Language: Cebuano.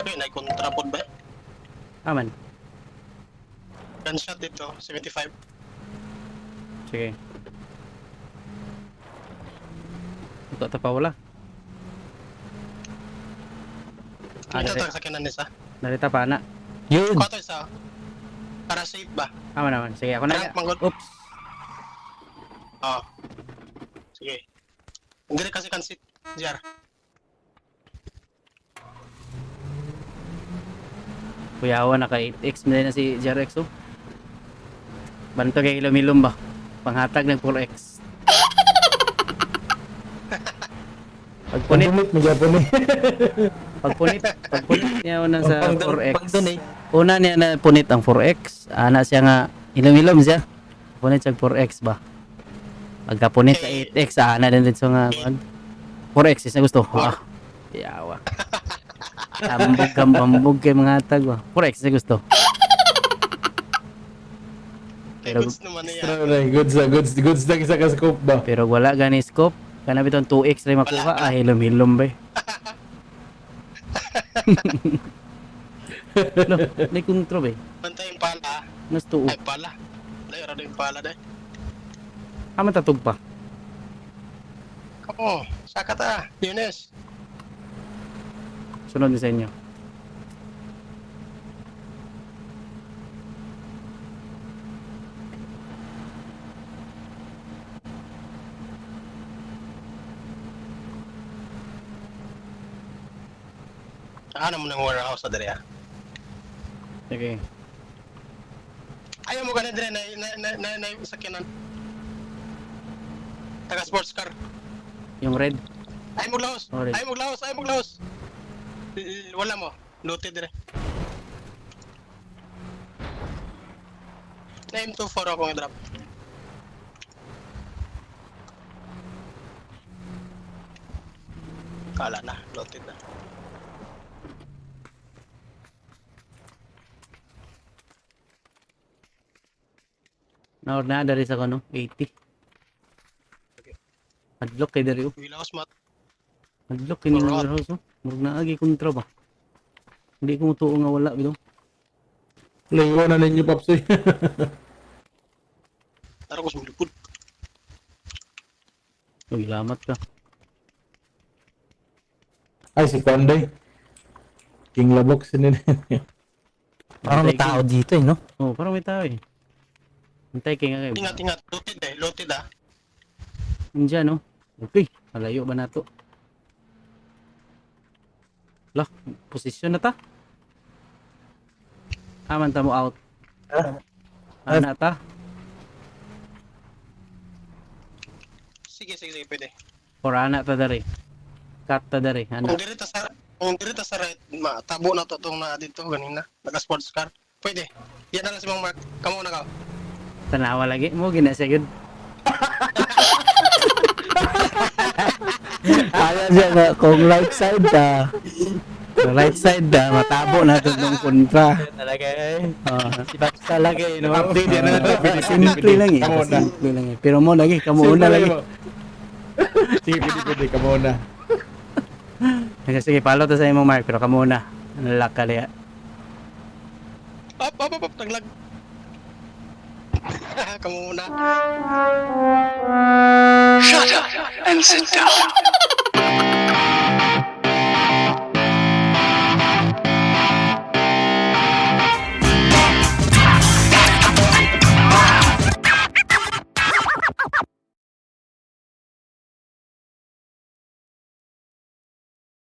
Okay, na kontra pod ba? Aman. Gunshot dito, 75. Sige. Ito ta pa wala. Ah, Ito dali, to sa kanan isa. narita pa na. Yun. Kuha to isa. Para safe ba? Aman aman. Sige, ako na. Rank manggod. Oops. Oo. Sige. Hindi rin kasi kansit. JR. Kuyawa naka 8x na si JRX oh. Banto kay ilom-ilom ba? Panghatag ng 4x. Pagpunit, Pag-donate mo Japon eh. pagpunit niya una sa 4x. Pag-donate. Una niya na punit ang 4x. Ana siya nga ilom-ilom siya. Punit siya 4x ba? Pagka punit sa 8x, ana din dito nga kuan. 4x is na gusto. Ah. Yawa. Ambog kang bambog kay mga hatag ba. 4x is na gusto. Kay Pero- goods naman niya. Extra na eh. Goods na, goods, goods na isa ka scope ba? Pero wala gani scope. Kana bitong 2x rin makuha. Ah, hilom-hilom ba eh. Lo, may kontrol ba eh. Bantay yung pala. Mas 2. Ay, pala. Layo ra yung pala dahil. Ah, matatug pa. Oo, saka ta. Yunes. Sunod na sa inyo. Ano mo ng warehouse na dere ah. Sige. Ayaw mo gani dere na na na na, na sakyanan. Taga sports car. Yung red. Ay mo laos. Oh, red. Ay mo laos, ay mo laos. Wala mo. Looted dire. Na M24 akong drop. Kala na, looted na. Naor na dari sa kono 80. Adlock kay dari oh. Wilaos mat. Adlock kini nga Alright. warehouse oh. Murag naa gi kontra ba. Hindi ko mutuo nga wala bitaw. Linggo na ninyo, Papsoy. Tara ko sumulipod. Uy, lamat ka. Ay, si Kwanday. King Labok sinin. Parang may tao dito eh, no? Oh, parang may tao eh. Antay kay nga kay. Ingat, ingat. Looted eh. Looted ah. Andiyan no. Okay, malayo ba nato? Lah, posisyon na ta. Aman ta mo out. Ah. Ana ta. Sige, sige, sige. Pwede. Or ana ta dari. Cut ta dari. Ana. Kung diri ta sa right, matabo na to tong na dito ganina. Naka sports car. Pwede. Yan na lang si Mang Mark. Kamo na ka. Tanawa lagi mo gina siya gyud. Kaya siya nga, kung right side ka. Sa right side da matabo na to nung kontra. Talaga eh. Oh. Si Paps talaga eh, no? Update yan na natin. Pwede, pwede, Simple pwede. lang eh. Kamo na. Simple lang eh. Pero mo lagi kamo una Simple lagi. mo. Sige, pwede, pwede. Kamo na. Sige, sige, follow ta sa imong Mark pero kamo una. Nalak ka liya. Up, up, up, up. Taglag. Kamo na. Shut up and sit down.